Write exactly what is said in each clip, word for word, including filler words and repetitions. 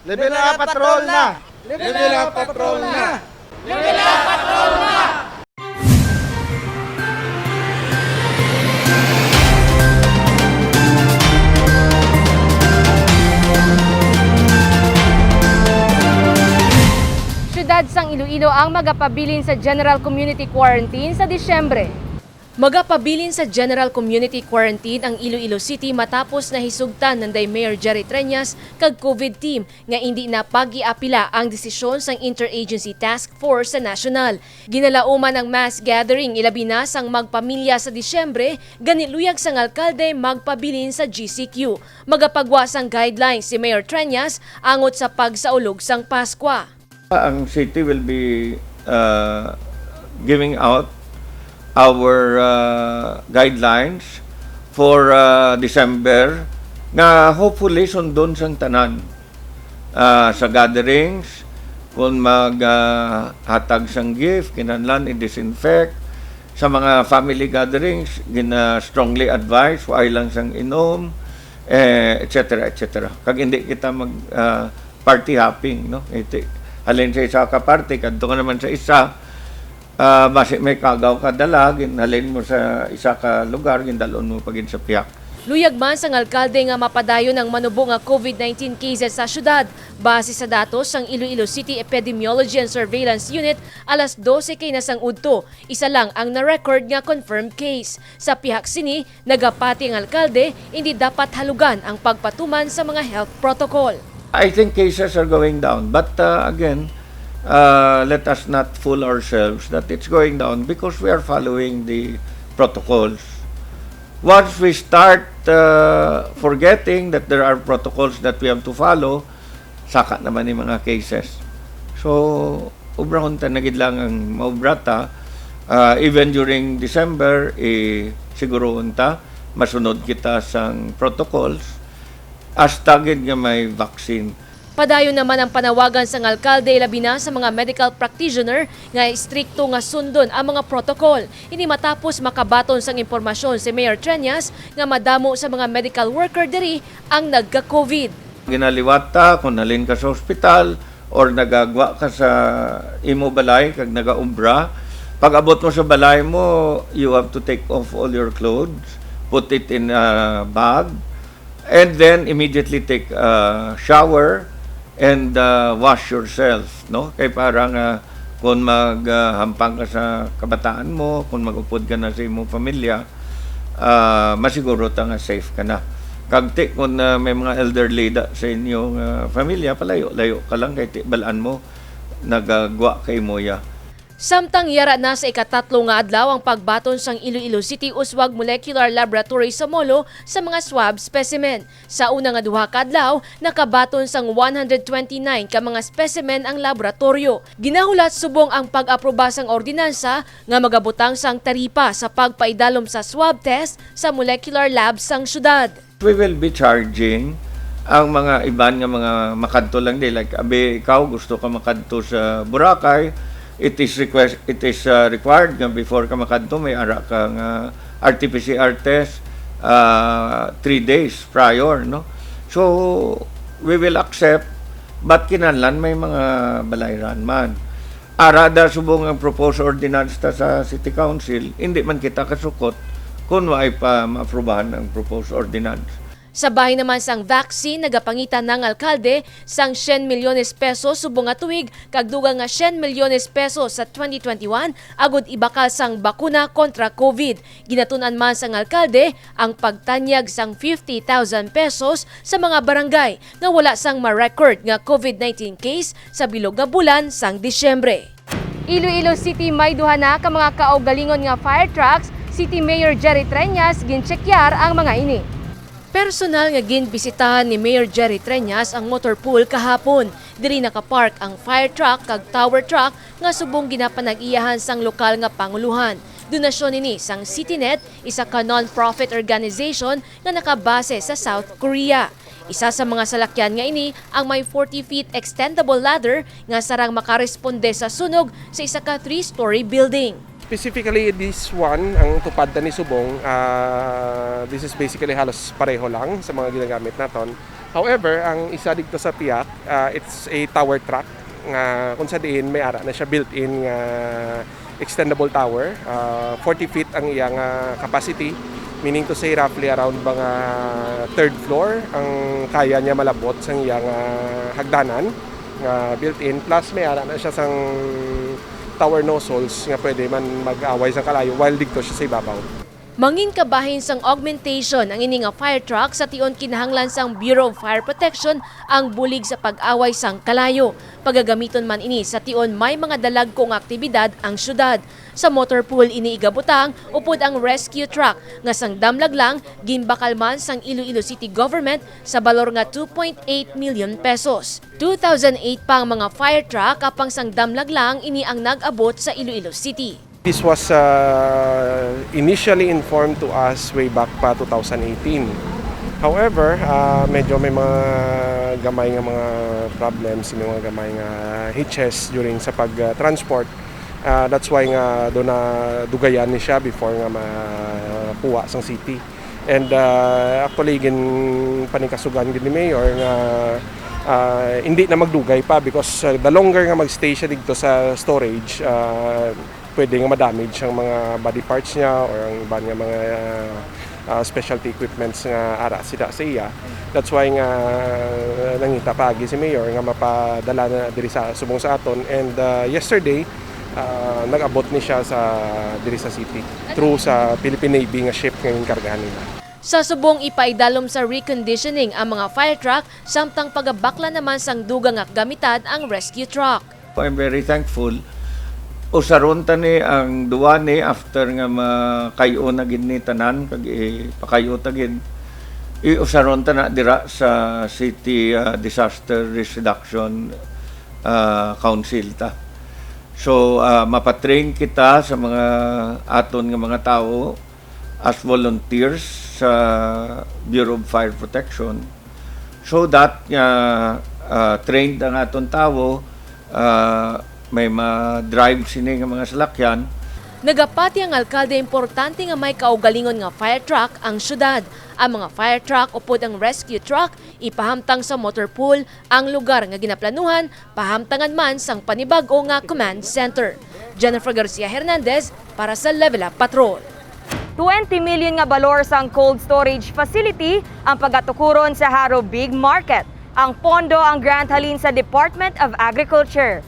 Level up, patrol na! Level up, patrol na! Siyudad sang Iloilo ang magapabilin sa General Community Quarantine sa Disyembre. Magapabilin sa General Community Quarantine ang Iloilo City matapos nahisugtan nanday Mayor Jerry Treñas kag COVID team nga indi na pagiapila ang desisyon sang Interagency Task Force sa nasyonal. Ginalauman ang mass gathering, ilabi na sang magpamilya sa Disyembre, gani luyag sang alkalde magpabilin sa G C Q. Magapagwa sang guidelines si Mayor Treñas angot sa pagsaulog sang Paskwa. Ang city will be uh, giving out our uh, guidelines for uh, December nga hopefully sundon sang tanan uh, sa gatherings, kung mag uh, hatag sang gift, kinahanglan i-disinfect. Sa mga family gatherings, gina strongly advise, waay lang sang inom, eh, et cetera, et cetera. Kag hindi kita mag uh, party hopping, no? Iti, halin sa isa ka party, kadto ka naman sa isa, uh, basi may kagaw ka dala, ginhalin mo sa isa ka lugar, gindalon mo pagin sa pihak. Luyag man sang alkalde nga mapadayon ang manubo nga COVID nineteen cases sa syudad. Base sa datos sang Iloilo City Epidemiology and Surveillance Unit, alas dose kay na sang udto, isa lang ang na-record nga confirmed case. Sa pihak sini, nagapati ang alkalde, indi dapat halugan ang pagpatuman sa mga health protocol. I think cases are going down, but uh, again, uh, let us not fool ourselves that it's going down because we are following the protocols. Once we start uh, forgetting that there are protocols that we have to follow, saka naman ni mga cases. So, obrahon ta na gid lang ang maobra ta. Uh, even during December, eh, siguroon ta, masunod kita sang protocols hasta gid nga may vaccine. Padayon naman ang panawagan sang alkalde, labi na sa mga medical practitioner nga istrikto nga sundon ang mga protocol. Ini matapos makabaton sang impormasyon si Mayor Treñas nga madamo sa mga medical worker diri ang nagka-COVID. Ginaliwat ta kung halin ka sa ospital or nagagwa ka sa imo balay kag nagaobra. Pag-abot mo sa balay mo, you have to take off all your clothes, put it in a bag, and then immediately take a shower and uh, wash yourself, no? Kay para nga kung maghampang ka sa kabataan mo, kung mag-upod ka na sa imong pamilya, uh, masiguro ta nga safe ka na. Kag ti kung uh, may mga elderly da sa inyong uh, pamilya, palayo-layo ka lang kay ti balaan mo nagagwa kay moya. Samtang yara na sa ikatatlo nga adlaw ang pagbaton sang Iloilo City Uswag Molecular Laboratory sa Molo sa mga swab specimen. Sa una nga duha ka adlaw, nakabaton sang one hundred twenty-nine ka mga specimen ang laboratoryo. Ginahulat subong ang pag-aproba sang ordinansa nga magabutang sang taripa sa pagpaidalom sa swab test sa molecular lab sang syudad. We will be charging ang mga iban nga mga makadto lang di, like abi ikaw gusto ka makadto sa Boracay, it is request it is uh, required nga before ka makadto may ara ka nga R T P C R test uh, three days prior, no? So we will accept, but kinahanglan may mga balayran man. Ara da subong ang proposed ordinance ta sa City Council, hindi man kita kasukot kung waay pa maaprubahan ang proposed ordinance. Sa bahin naman sang vaccine, nagapangita na ang alkalde sang syen milyones pesos subong nga tuig kag dugang nga syen milyones pesos sa twenty twenty-one agud ibakal sang bakuna kontra COVID. Ginatun-an man sang alkalde ang pagtanyag sang fifty thousand pesos sa mga barangay nga wala sang ma-record nga COVID nineteen case sa bilog nga bulan sang Disyembre. Iloilo City may duha na ka mga kaugalingon nga fire trucks, City Mayor Jerry Treñas gintsekyar ang mga ini. Personal nga ginbisitahan ni Mayor Jerry Treñas ang motor pool kahapon. Diri nakapark ang fire truck kag tower truck nga subong ginapanag-iyahan sang lokal nga panguluhan. Donasyon ini sang CityNet, isa ka non-profit organization nga nakabase sa South Korea. Isa sa mga salakyan nga ini ang may forty feet extendable ladder nga sarang makaresponde sa sunog sa isa ka three-story building. Specifically, this one, ang tupad ta ni subong, ah, this is basically halos pareho lang sa mga ginagamit naton. However, ang isa dito sa piyak, ah, it's a tower truck nga kung sa diin may ara na siya built-in nga extendable tower. Ah, forty feet ang iyang, ah, capacity, meaning to say roughly around mga third floor ang kaya niya malabot sang iyang, ah, hagdanan nga built-in. Plus may ara na siya sang tower nozzles nga pwede man mag-away sang kalayo while dito siya sa ibabaw. Mangin kabahin sang augmentation ang ini nga fire truck sa tion kinahanglan sang Bureau of Fire Protection ang bulig sa pag-away sang kalayo. Pagagamiton man ini sa tion may mga dalagko nga aktibidad ang syudad. Sa motor pool ini igabutang upod ang rescue truck nga sang damlag lang ginbakal man sang Iloilo City Government sa balor nga two point eight million pesos. Two thousand eight pa ang mga fire truck apang sang damlag lang ini ang nag-abot sa Iloilo City. This was uh, initially informed to us way back pa two thousand eighteen. However, uh, medyo may mga gamay nga mga problems, may mga gamay nga hitches during sa pag-transport. Uh, that's why nga doon na dugayan ni siya before nga makuha sang city. And uh, actually, gin panikasugan gid ni Mayor nga uh, hindi na magdugay pa because uh, the longer nga magstay siya dito sa storage, uh, pwede nga ma-damage ang mga body parts niya or ang iban nga mga uh, specialty equipments nga ara sida sa iya. That's why nga uh, nangita paagi si Mayor nga mapadala na diri sa subong sa aton. And uh, yesterday, uh, nag-abot ni siya sa diri sa city through sa Philippine Navy nga ship nga ginkargahan nila. Sa subong ipaidalom sa reconditioning ang mga fire truck samtang pagabakla naman sang dugang nga kagamitan ang rescue truck. I'm very thankful. Usaron ta ni ang duwa ni after nga makay-o na gid ni tanan kag ipakay-o ta gid. Iusaron ta na dira sa City ah, Disaster Risk Reduction ah, Council ta. So ah, mapatrain kita sa mga aton nga mga tawo as volunteers sa Bureau of Fire Protection so that nga ah, trained ang aton tawo ah, may ma-drive sini nga mga salakyan. Nagapati ang alkalde importante nga may kaugalingon nga fire truck ang syudad. Ang mga fire truck upod ang rescue truck ipahamtang sa motor pool, ang lugar nga ginaplanuhan pahamtangan man sang panibag-o nga command center. Jennifer Garcia Hernandez para sa Level Up Patrol. Twenty million nga balor sang cold storage facility ang pagatukuron sa Jaro Big Market. Ang pondo ang grant halin sa Department of Agriculture.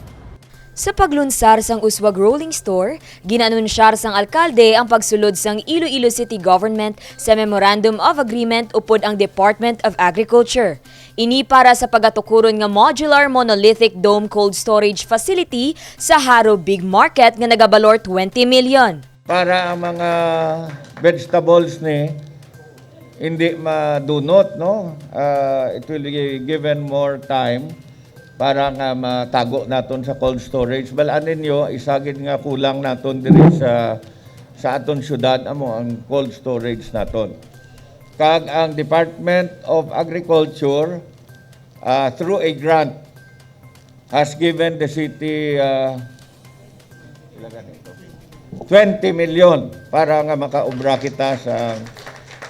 Sa paglunsar sang uswag rolling store, gin-anunsyar sang alkalde ang pagsulod sang Iloilo City Government sa Memorandum of Agreement upod ang Department of Agriculture. Ini para sa pagatukuron nga modular monolithic dome cold storage facility sa Jaro Big Market nga nagabalor twenty million. Para ang mga vegetables ni hindi madunot, no? Ah, it will be given more time para nga matago naton sa cold storage. Bal-an ninyo, isa gid nga kulang naton diri sa sa aton syudad amo ang cold storage naton. Kag ang Department of Agriculture ah, through a grant has given the city ah, twenty million para nga makaobra kita sa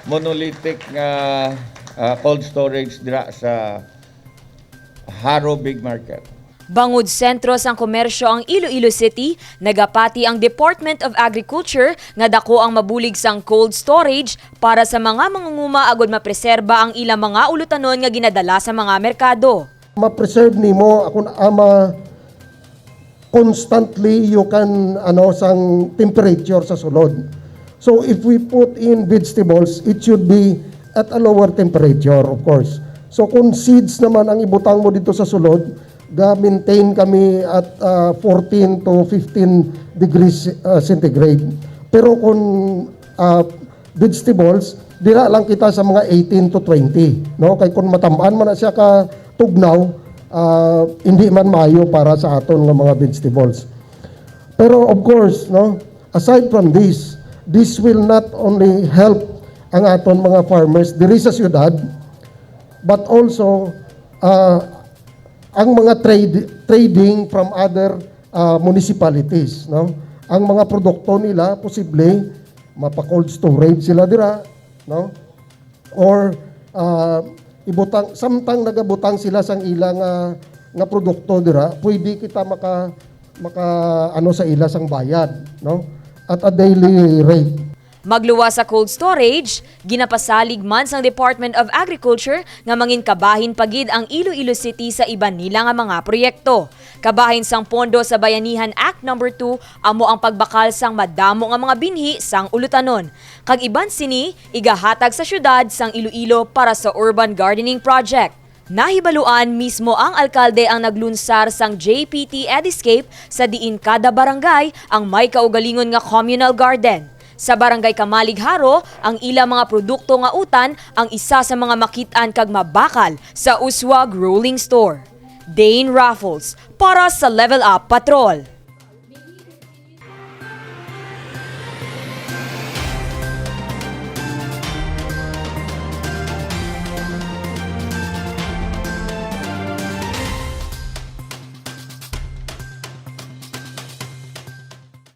monolithic nga ah, cold storage dira sa Jaro Big Market. Bangod sentro sang komersyo ang Iloilo City, nagapati ang Department of Agriculture nga daku ang mabulig sang cold storage para sa mga mangunguma agud mapreserba ang ila mga ulutanon nga ginadala sa mga merkado. Ma-preserve nimo akon ama constantly you can ano sang temperature sa sulod. So if we put in vegetables, it should be at a lower temperature, of course. So kung seeds naman ang ibutang mo dito sa sulod, ga-maintain kami at ah, fourteen to fifteen degrees ah, centigrade. Pero kung ah, vegetables, dira lang kita sa mga eighteen to twenty, no? Kay kung matam-an man na siya ka tugnaw, ah, hindi man maayo para sa aton nga mga vegetables. Pero of course, no, aside from this, this will not only help ang aton mga farmers diri sa syudad, but also ah, ang mga trade trading from other ah, municipalities, no? Ang mga produkto nila posible mapa cold storage sila dira, no? Or ah, Ibutang, samtang nagabutang sila sang ila nga, nga produkto dira, pwede kita maka, maka, ano, sa ila sang bayad, no? At a daily rate. Magluwas sa cold storage, ginapasalig man sang Department of Agriculture nga mangin kabahin pa gid ang Iloilo City sa iban nila nga mga proyekto. Kabahin sang pondo sa Bayanihan Act Number two amo ang pagbakal sang madamo nga mga binhi sang ulutanon. Kag iban sini, igahatag sa siyudad sang Iloilo para sa urban gardening project. Nahibaluan mismo ang alkalde ang naglunsar sang J P T Ediscape, sa diin kada barangay ang may kaugalingon nga communal garden. Sa Barangay Camalig, Jaro, ang ila mga produkto nga utan ang isa sa mga makit-an kag mabakal sa Uswag Rolling Store. Dane Raffles para sa Level Up Patrol.